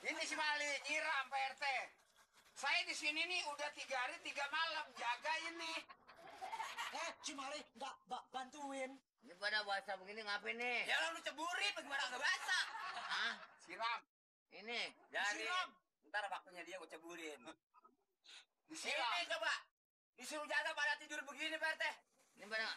Ini si Mali nyiram Pak RT. Saya di sini nih udah 3 hari 3 malam jaga ini. Si Mali nggak bantuin. Ini pada basah begini ngapain nih? Ya lu ceburin bagaimana nggak basah? Hah? Siram. Ini. Jadi Siram. ntar waktunya dia gue ceburin. Disiram. Ini coba disuruh jaga pada tidur begini Pak RT. Ini pada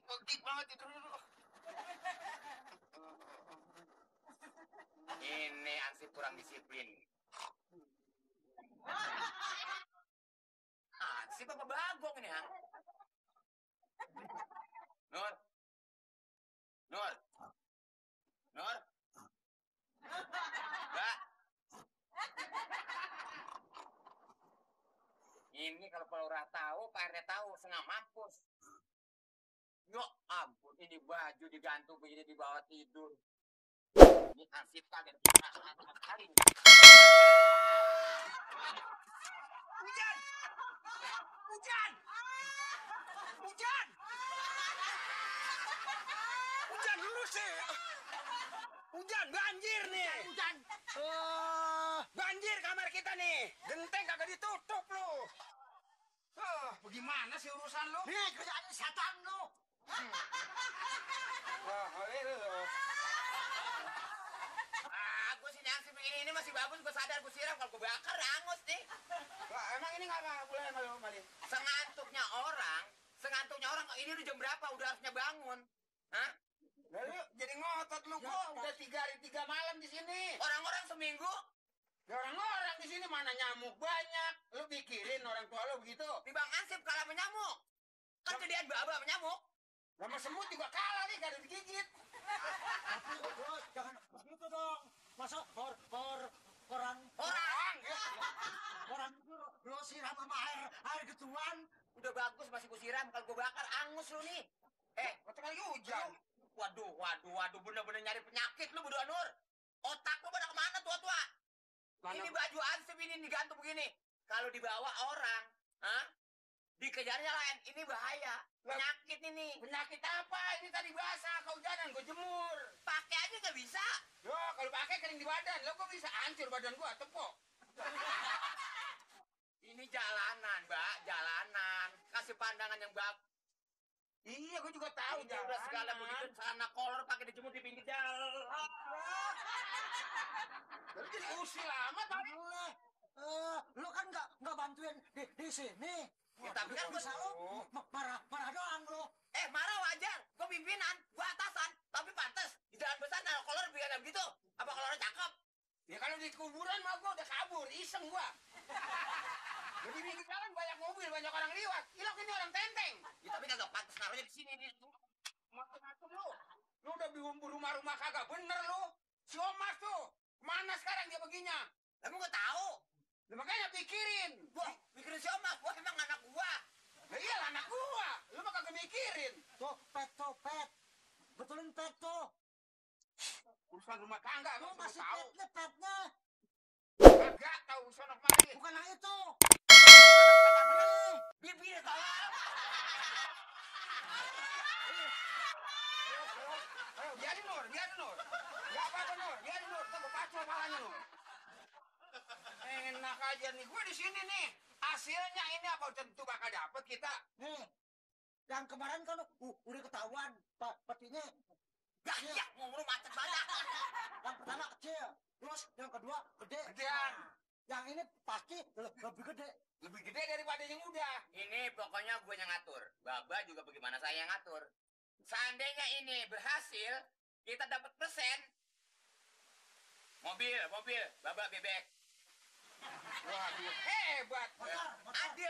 Pegit banget tidur dulu. ini ansip kurang disiplin. Si Bapak Bagong ini ha. Nur. Nur. Nur. Mbak. Ini kalau Pak Lurah tahu, Pak RT tahu, setengah mampus. Ya ampun, ini baju digantung begini di bawah tidur. Ini ansip kaget kali. Hujan! Hujan! Hujan! Hujan dulu sih. Hujan, banjir nih. Hujan. Banjir kamar kita nih. Genteng kagak ditutup lu. Bagaimana sih urusan lu? Nih kerjaan setan lu. Gue sih nyangsi begini ini masih bagus, gue sadar gue siram kalau gue bakar angus nih. Emang ini nggak boleh Mali? Sengantuknya orang ini udah jam berapa? Udah harusnya bangun. Hah? Lalu jadi ngotot lu gua udah 3 hari 3 malam di sini. Orang-orang seminggu Ya orang-orang di sini mana nyamuk banyak. Lu pikirin orang tua lu begitu. di Bang Ansip kalah menyamuk. Kan kejadian baba menyamuk. Sama semut juga kalah nih kada digigit. Lu jangan begitu dong. Masa orang itu lu siram sama air gituan. Udah bagus masih gue siram, kalau gue bakar angus lu nih. Kata lagi hujan. Waduh, bener-bener nyari penyakit lu berdua Nur. Otak lu pada kemana tua-tua? Ini baju Ansip ini digantung begini. Kalau dibawa orang, dikejarnya lain, ini bahaya. Penyakit ini. Penyakit apa? Ini tadi basah, kehujanan gue jemur. Pakai aja nggak bisa. Yo, kalau pakai kering di badan, lo kok bisa hancur badan gua, tepok. Ini jalanan, Mbak, jalanan. Kasih pandangan yang bagus. Iya, gue juga tahu Ini udah segala jalanan. begitu, celana kolor pakai dijemur di pinggir jalan. Lalu jadi usil amat, Pak. Lu kan nggak bantuin di sini. Ya, tapi kan bisa lu marah doang lu. Marah wajar. Gue pimpinan, gue atasan. Tapi pantas. Di jalan besar, naruh kolor biar ada begitu. Apa kolornya cakep? Ya kalau di kuburan mah gua udah kabur, iseng gua. Jadi di jalan banyak mobil, banyak orang liwat. Ilok ini orang tenteng. Ya, tapi kagak pantas naruhnya di sini. Macam-macam lu. Lu udah bingung rumah-rumah kagak bener lu. Si Omas tuh, mana sekarang dia beginya? Emang gue tahu. Lu makanya pikirin. Wah, mikirin si Omas. Wah, emang anak gua. Nah, iya anak gua. Lu mah kagak mikirin. Tuh, pet. Betulin pet tuh. Urusan rumah tangga Lu lu masih tahu. petnya. Kagak tahu sono kemari. Bukan yang itu. Biar tolong. Biarin Nur. Gak apa-apa Nur, biarin Nur. Tuh pacu kepalanya Nur. Enak aja nih, gua di sini nih. Hasilnya ini apa tentu bakal dapet kita. Nih, yang kemarin kan udah ketahuan petinya. Ya, ngomong macet banget. Yang pertama kecil, terus yang kedua gede. Gedean. yang ini pasti lebih gede. Lebih gede daripada yang udah. Ini pokoknya gue yang ngatur. Baba juga bagaimana saya yang ngatur. Seandainya ini berhasil, kita dapat persen. Mobil, Baba bebek. Waduh, hebat. Motor, Adil.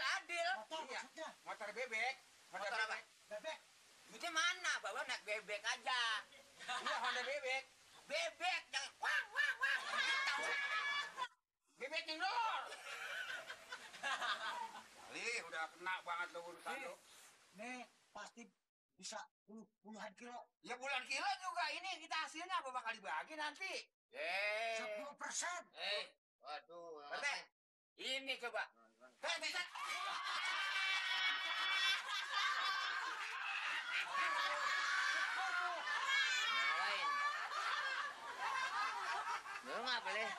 motor Iya. maksudnya. Motor bebek. Motor apa? Bebek. Duitnya mana? Baba naik bebek aja. Iya, Honda bebek. Bebek yang wang. Tahu? Bebek yang dor. Kali udah kena banget lo urusan lo. Nih pasti bisa puluhan kilo. Ya bulan kilo juga ini kita hasilnya apa bakal dibagi nanti? 10%. Waduh. Bete, ini coba. Bisa. Ngapain? Lu ngapa deh?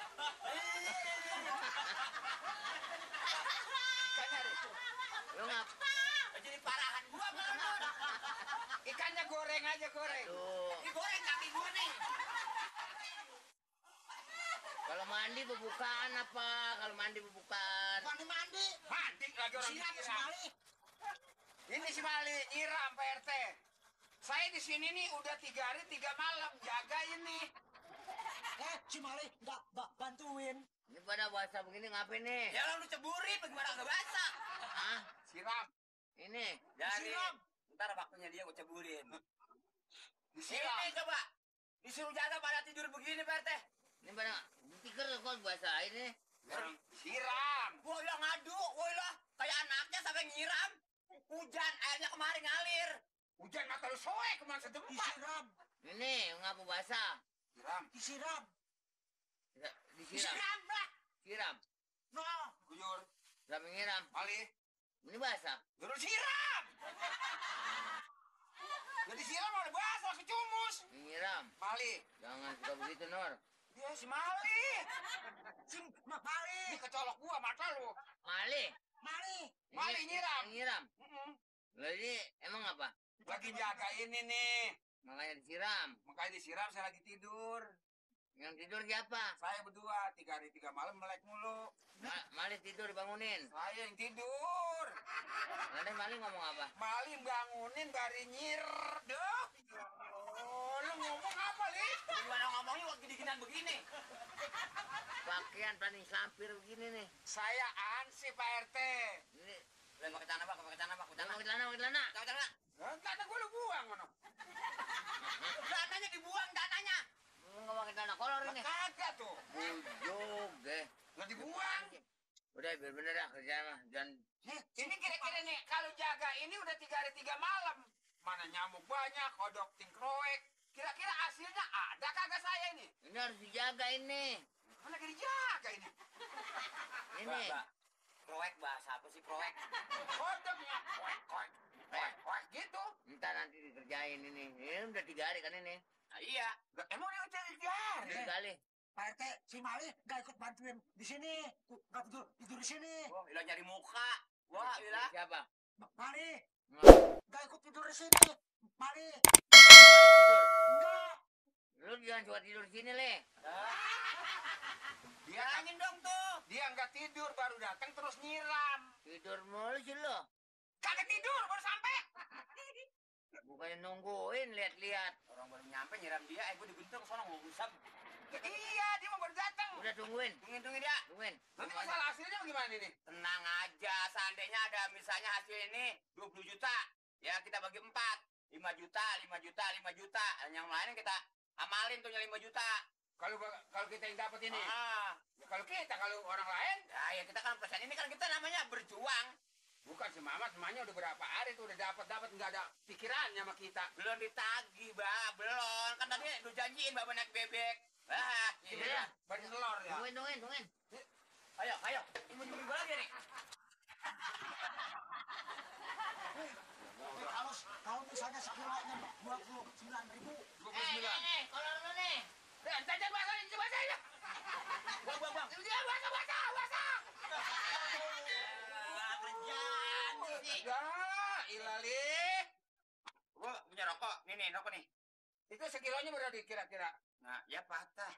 Ikannya, Lu ngapa? Jadi parahan gua bener. ikannya goreng aja goreng. Tuh. Digoreng kaki gua nih. Kalau mandi bubukan apa? Kalau mandi bubukan. Mandi. Mandi lagi orang Siram disiram. sekali. Ini si Mali nyiram Pak RT. Saya di sini nih udah 3 hari 3 malam jaga ini. Si Mali nggak bantuin. Ini pada basah begini ngapain nih? Ya lu ceburin bagaimana nggak basah? Hah? Siram, Ini dari Siram. ntar waktunya dia gue ceburin. disiram. Ini coba disuruh jaga pada tidur begini Pak RT. Ini pada pikir kok basah ini. Siram. Woi lah ngadu, woi lah kayak anaknya sampai nyiram. Hujan airnya kemarin ngalir. Hujan mah kalau soe kemana setempat. Disiram. Ini ngapa basah? Siram. Disiram. Disiram. lah. Siram. Nah. Guyur. Sampai nyiram. Mali. Ini basah. Terus siram. Jadi siram oleh basah kecumus. Ini nyiram. Mali. Jangan suka begitu Nor. Ya si Mali. Si Mali. Ini kecolok gua mata lu. Mali. Mali. Mali nyiram. Nyiram. Mm-mm. Lah ini emang apa? Lagi jaga ini nih. Makanya disiram. Makanya disiram saya lagi tidur. Yang tidur siapa? Saya berdua 3 hari 3 malam melek mulu. Mali tidur dibangunin. Saya yang tidur. Nanti Mali ngomong apa? Mali bangunin bari nyir. Duh. Oh, lu ngomong apa, Li? Gimana ngomongnya waktu diginan begini? Pakaian paling sampir begini nih. Saya ansi Pak RT. Ini udah pakai tanah pak, pakai tanah. Kata gue lu buang mana? Dananya dibuang dananya. Lu nggak pakai tanah kolor ini. Kagak tuh. Bujug deh. Nggak dibuang. Udah biar bener dah kerjaan mah. Dan Ini kira-kira nih kalau jaga ini udah 3 hari 3 malam. Mana nyamuk banyak, kodok tingkroek. Kira-kira hasilnya ada kagak saya ini? ini harus dijaga ini. Mana lagi dijaga ini? Ini. Proyek bahasa apa sih proyek? Kodoknya koek gitu. Entar nanti dikerjain ini. Ini udah 3 hari kan ini. Nah, iya. Lah, emang dia udah 3 hari? 3 kali. Pak RT, si Mali nggak ikut bantuin di sini. Nggak tidur di sini. Wah, Ila nyari muka. Wah, Ila. Siapa? Mali Nggak nggak ikut tidur di sini. Mali tidur. enggak. Lu jangan coba tidur di sini, Le. Dia angin dong tuh. Dia nggak tidur baru datang terus nyiram. Tidur mulu sih lo. Kagak tidur baru sampai. Bukannya nungguin, lihat-lihat. Orang baru nyampe nyiram dia, gue dibentuk ke sana mau gusap. Iya, dia mau baru datang. Udah tungguin dia. Tungguin. Nanti masalah hasilnya gimana ini? Tenang aja, seandainya ada misalnya hasil ini 20 juta. Ya kita bagi 4. 5 juta. Yang lainnya kita amalin tuh 5 juta. Kalau kita yang dapat ini. Ya, kalau orang lain. Ya kita kan persen ini kan kita namanya berjuang. Bukan si Mamat, semuanya udah berapa hari tuh udah dapat nggak ada pikirannya sama kita. Belum ditagih, belum. Kan tadi udah janjiin Bapak naik bebek. Iya. Bagi telur ya. Tungguin. Ayo. Ini mau nyuruh lagi nih. Kalau misalnya sekilonya 29.000. 29. Kalau lu nih. Jajan bahasa aja. Buang. Dia bahasa. Kerjaan sih. Ya, ilali. Gua punya rokok. Nih, rokok nih. Itu sekilonya berapa kira-kira? Nah, ya patah.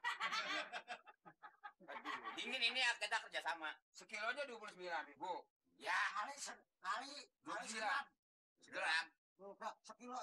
Aduh, Dingin ini ya kita kerjasama. sekilonya 29.000. Ya, kali 29. segram. segram. Sekilo